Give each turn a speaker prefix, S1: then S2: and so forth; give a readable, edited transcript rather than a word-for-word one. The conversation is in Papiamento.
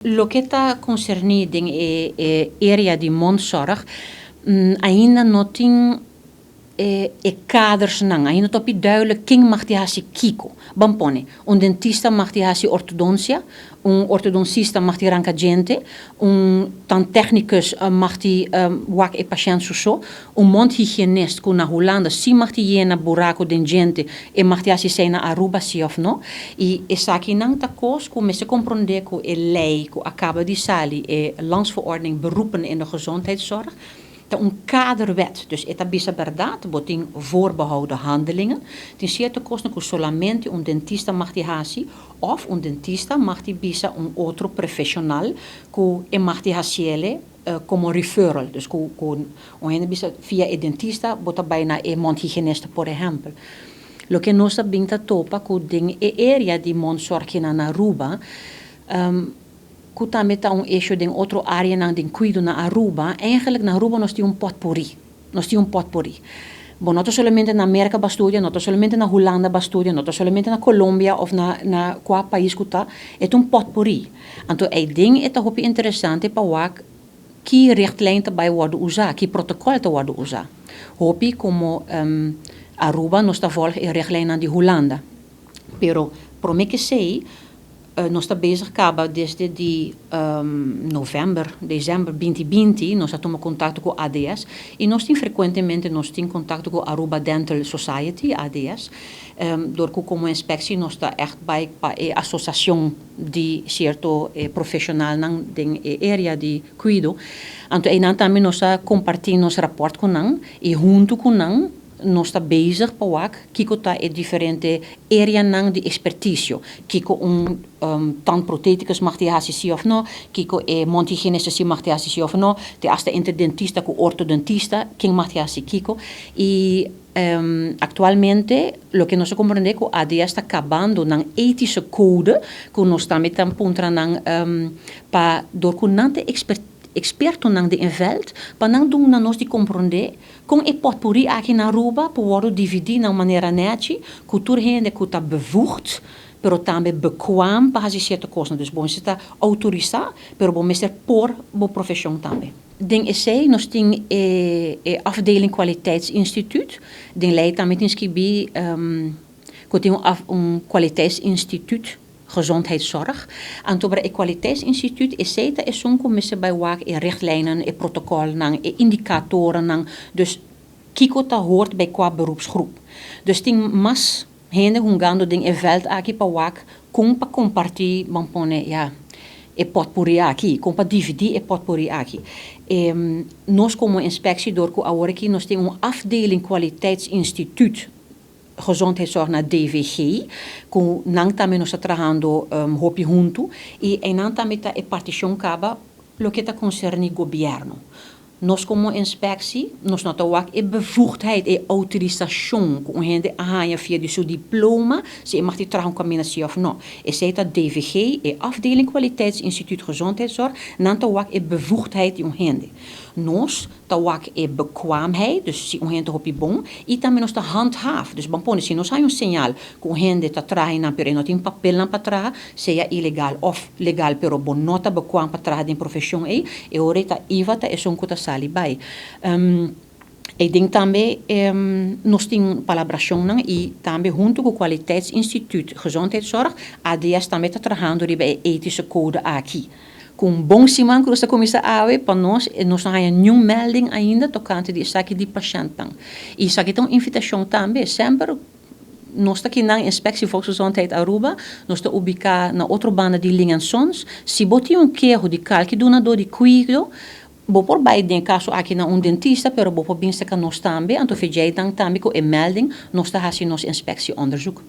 S1: Loke ta konserní den e area di mondzorg, ainda no tin e kadersnan, ainda no ta hopi duidelijk ken mag di hasi kiko. Ban pone, un dentista mag di hasi ortodonsia, un ortodoncista mag di ranka djente, un tandtechnicus mag di wak e pashènt su so, un mondhygiënist ku na Hulanda si mag di yena buraku den djente, e mag di hasi esei na Aruba si òf no. I esakinan ta kos ku mester komprondé ku e lei ku a kaba di sali, e Landsverordening Beroepen in de Gezondheidszorg, ta un kaderwet. Dus e ta bisa bèrdat, bo tin voorbehouden handelingen. Tin sierto kosnan ku solamente un dentista mag di hasi òf un dentista mag di bisa un otro profeshonal ku e mag di hasiele komo referral. Dus ku un hende bisa via e dentista bo ta bai na e mondhygiëniste por ehèmpel. Loke nos a bin ta topa ku den e area di mondzorgnan na Aruba, ku tambe ta un issue den otro areanan den kuido na Aruba, eigenlijk na Aruba nos tin un potpourri. Nos tin un potpourri. Bo no ta solamente na Merka ba studia, no ta solamente na Hulanda ba studia, no ta solamente na Colombia of na kua pais ku ta, e ta un potpourri. Anto eiden e ta hopi interesante pa wak ki richtlijn ta bai wòrdu usá, ki protokòl ta wòrdu usá. Hopi komo Aruba nos ta vòlg e richtlijnnan di Hulanda. Pero promé ke esei nos ta bezig kaba desde di novèmber, desèmber 2020 nos a tuma kontakto ku ADS i nos tin frekuentemente nos tin kontakto ku Aruba Dental Society, ADS, dor ku komo inspeksie nos ta ègt bai pa e asosiashon di sierto profeshonalnan den e area di kuido. Anto einan tambe nos a kompartí nos rapòrt ku nan i huntu ku nan nos ta bezig pa wak kiko ta e diferente areanan di ekspertisio, kiko un tandproteticus mag di hasi si òf no, kiko e mondhygiëniste si mag di hasi si òf no, te asta entre dentista ku ortodontista ken mag di hasi kiko. I aktualmente loke nos a komprendé ku ADS ta kabando nan etische code ku nos tambe ta puntra nan pa dor ku nan ta ekspertonan den e vèlt pa nan duna nos di komprendé kon e potpourri aki na Aruba por wòrdu dividí na un manera nèchi ku tur hende ku ta bevoegd pero tambe bekwaam pa hasi sierto kosnan. Dus bo mester ta outorisá pero bo mester por bo profeshon tambe. Den esei nos tin e afdeling kwaliteitsinstituut. Den lei tambe tin skibí ku tin un kwaliteitsinstituut gezondheidszorg. Anto para e kwaliteitsinstituut esei ta esun ku mester bai wak e richtlijnen, e protokolnan, e indikatorennan. Dus kiko ta hort bij kua beroepsgroep. Dus tin mas hende hungando den e vèlt aki pa wak kon pa kompartí, ban pone, ya, e potpourri aki, kon pa dividí e potpourri aki. Nos komo inspeksie dor ku awor aki nos tin un afdeling kwaliteitsinstituut gezondheidszorg na DVG, ku nan tambe nos ta trahando hopi huntu i einan tambe ta e partishon kaba loke ta konserní gobièrnu. Nos komo inspeksie nos no ta wak e bevoegdheid, e outorisashon ku un hende a haña via di su diploma si e mag di traha un kaminda si òf no. Esei ta DVG, e afdeling kwaliteitsinstituut gezondheidszorg, nan ta wak e bevoegdheid di un hende. Nos ta wak e bekwaamheid, dus si un hende ta hopi bon, i tambe nos ta handhaaf. Dus ban pone si nos haña un señal ku un hende ta traha einan pero e no tin papelnan pa traha, sea ilegal òf legal pero bo no ta bekwaam pa traha den profeshon ei, e ora ei ta IVA ta esun ku ta sali bai. Ei den tambe nos tin palabrashonnan i tambe huntu ku Kwaliteitsinstituut Gezondheidszorg, ADS tambe ta trahando riba e etische kode aki. Ku un bon siman ku nos ta kuminsá awe, pa nos, nos no haña niun melding ainda tokante di esaki di pashèntnan. I esaki ta un invitashon tambe. Semper nos ta kinan Inspectie Volksgezondheid Aruba, nos ta ubiká na otro banda di Ling en Sons. Si bo tin un keho di kalki dunadó di kuido, bo por bai den e kaso aki na un dentista, pero bo por bin serka nos tambe, anto fedjeinan tambe ku e melding nos ta hasi nos inspectieonderzoek.